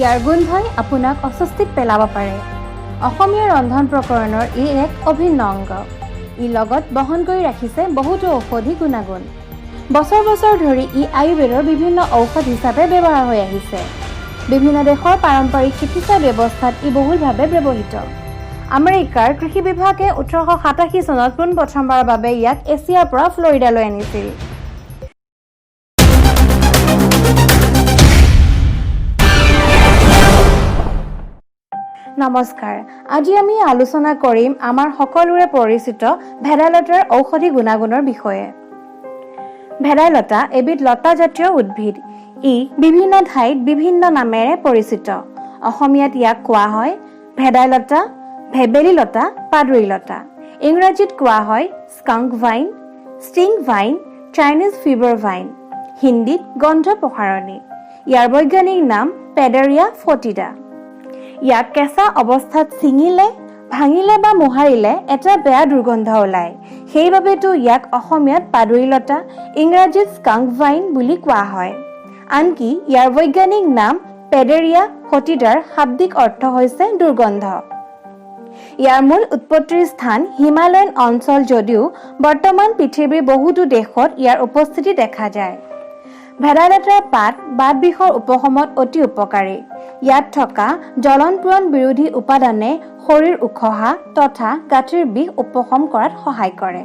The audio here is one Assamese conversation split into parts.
ইয়াৰ গোন্ধই আপোনাক অস্বস্তিত পেলাব পাৰে। অসমীয়া ৰন্ধন প্ৰকৰণৰ ই এক অভিন্ন অংগ। ই লগত বহন কৰি ৰাখিছে বহুতো ঔষধি গুণাগুণ। বছৰ বছৰ ধৰি ই আয়ুৰ্বেদৰ বিভিন্ন ঔষধ হিচাপে ব্যৱহাৰ হৈ আহিছে। বিভিন্ন দেশৰ পাৰম্পৰিক চিকিৎসা ব্যৱস্থাত ই বহুলভাৱে ব্যৱহৃত। আমেৰিকাৰ কৃষি বিভাগে 1887 চনত পোনপ্ৰথমবাৰৰ বাবে ইয়াক এছিয়াৰ পৰা ফ্লৰিডালৈ আনিছিল। নমস্কাৰ, আজি আমি আলোচনা কৰিম আমাৰ সকলোৰে পৰিচিত ভেদাইলতাৰ ঔষধি গুণাগুণৰ বিষয়ে। ভেদাইলতা এবিধ লতাজাতীয় উদ্ভিদ। ই বিভিন্ন ঠাইত বিভিন্ন নামেৰে পৰিচিত। অসমীয়াত ইয়াক কোৱা হয় ভেদাইলতা, ভেবেলী লতা, পাদুৰী লতা। ইংৰাজীত কোৱা হয় skunk vine, stink vine, Chinese fever vine, হিন্দীত গন্ধ প্ৰসাৰণী। ইয়াৰ বৈজ্ঞানিক নাম পেডেৰিয়া ফটিডা। ইয়াক কেঁচা অৱস্থাত ছিঙিলে, ভাঙিলে বা মোহাৰিলে এটা বেয়া দুৰ্গন্ধ ওলায়। সেইবাবেতো ইয়াক অসমীয়াত পাদুৰী লতা, ইংৰাজীত স্কাংক ভাইন বুলি কোৱা হয়। আনকি ইয়াৰ বৈজ্ঞানিক নাম পেডেৰিয়া ফটিডাৰ শাব্দিক অৰ্থ হৈছে দুৰ্গন্ধ। ইয়াৰ মূল উৎপত্তিৰ স্থান হিমালয়ান অঞ্চল যদিও বৰ্তমান পৃথিৱীৰ বহুতো দেশত ইয়াৰ উপস্থিতি দেখা যায়। ভেদাইলতাৰ পাত বাত বিষৰ উপশমত অতি উপকাৰী। ইয়াত থকা জ্বলন পূৰণ বিৰোধী উপাদানে শৰীৰ উখহা তথা গাঁঠিৰ বিষ উপশম কৰাত সহায় কৰে।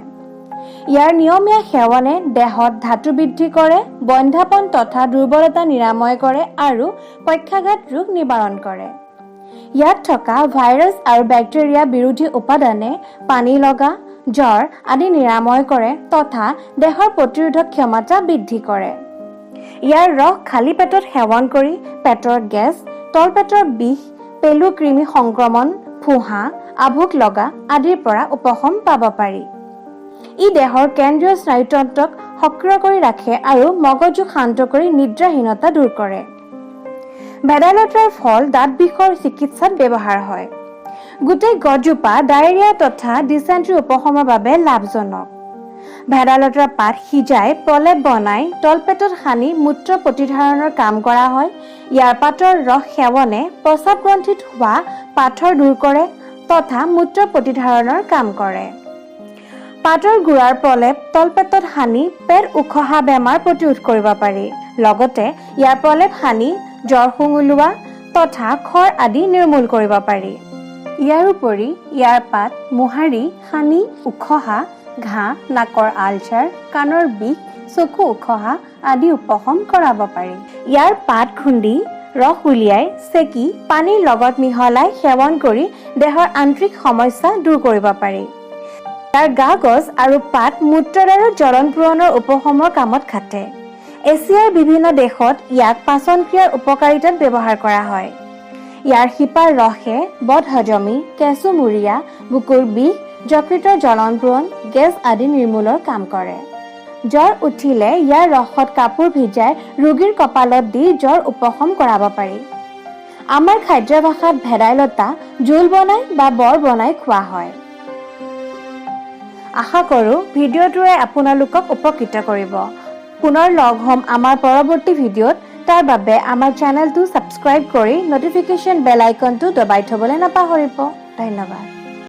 ইয়াৰ নিয়মীয়া সেৱনে দেহত ধাতু বৃদ্ধি কৰে, বন্ধ্যাপন তথা দুৰ্বলতা নিৰাময় কৰে আৰু পক্ষাঘাত ৰোগ নিবাৰণ কৰে। ইয়াত থকা ভাইৰাছ আৰু বেক্টেৰিয়া বিৰোধী উপাদানে পানী লগা, জ্বৰ আদি নিৰাময় কৰে তথা দেহৰ প্ৰতিৰোধক ক্ষমতা বৃদ্ধি কৰে। ইয়াৰ ৰস খালী পেটত সেৱন কৰি পেটৰ গেছ, তলপেটৰ বিষ, পেলু, কৃমি সংক্ৰমণ, ফোঁহা, আভোক লগা আদিৰ পৰা উপশম পাব পাৰি। ই দেহৰ কেন্দ্ৰীয় স্নায়ুতন্ত্ৰক সক্ৰিয় কৰি ৰাখে আৰু মগজুক শান্ত কৰি নিদ্ৰাহীনতা দূৰ কৰে। ভেদাইলতাৰ ফল দাঁত বিষৰ চিকিৎসাত ব্যৱহাৰ হয়। গোটেই গছজোপা ডায়েৰিয়া তথা ডিচেণ্ট্ৰি উপশমৰ বাবে লাভজনক। ভেদাইলতাৰ পাত সিজাই প্ৰলেপ বনাই তলপেটত সানি মূত্ৰ প্ৰতিধাৰণৰ কাম কৰা হয়। ইয়াৰ পাতৰ ৰস সেৱনে প্ৰস্ৰাৱ গ্ৰন্থিত হোৱা পাথৰ দূৰ কৰে তথা মূত্ৰ প্ৰতিধাৰণৰ কাম কৰে। পাতৰ গুড়াৰ প্ৰলেপ তলপেটত সানি পেট উখহা বেমাৰ প্ৰতিৰোধ কৰিব পাৰি। লগতে ইয়াৰ প্ৰলেপ সানি জ্বৰ, শুং ওলোৱা তথা খৰ আদি নিৰ্মূল কৰিব পাৰি। ইয়াৰোপৰি ইয়াৰ পাত মোহাৰি সানি উখহা ঘাঁ, নাকৰ আলচাৰ, কাণৰ বিষ, চকু উখহা আদি উপশম কৰাব পাৰি। ইয়াৰ পাত খুন্দি ৰস উলিয়াই চেকি পানীৰ লগত মিহলাই সেৱন কৰি দেহৰ আন্তৰিক সমস্যা দূৰ কৰিব পাৰি। ইয়াৰ গা গছ আৰু পাত মূত্ৰদ্বাৰৰ জ্বলন পূৰণৰ উপশমৰ কামত খাটে। এছিয়াৰ বিভিন্ন দেশত ইয়াক পাচন ক্ৰিয়াৰ উপকাৰিতাত ব্যৱহাৰ কৰা হয়। ইয়াৰ শিপাৰ ৰসে বদহজমী, কেঁচুমূৰীয়া, বুকুৰ বিষ, যকৃতৰ জ্বলন পূৰণ, গেছ আদি নিৰ্মূলৰ কাম কৰে। জ্বৰ উঠিলে ইয়াৰ ৰসত কাপোৰ ভিজাই ৰোগীৰ কপালত দি জ্বৰ উপশম কৰাব পাৰি। আমাৰ খাদ্যাভ্যাসত ভেদাইলতা জোল বনাই বা বৰ বনাই খোৱা হয়। আশা কৰোঁ ভিডিঅ'টোৱে আপোনালোকক উপকৃত কৰিব। পুনৰ লগ হ'ম আমাৰ পৰৱৰ্তী ভিডিঅ'ত। তাৰ বাবে আমাৰ চেনেলটো ছাবস্ক্ৰাইব কৰি ন'টিফিকেশ্যন বেল আইকনটো দবাই থ'বলৈ নাপাহৰিব। ধন্যবাদ।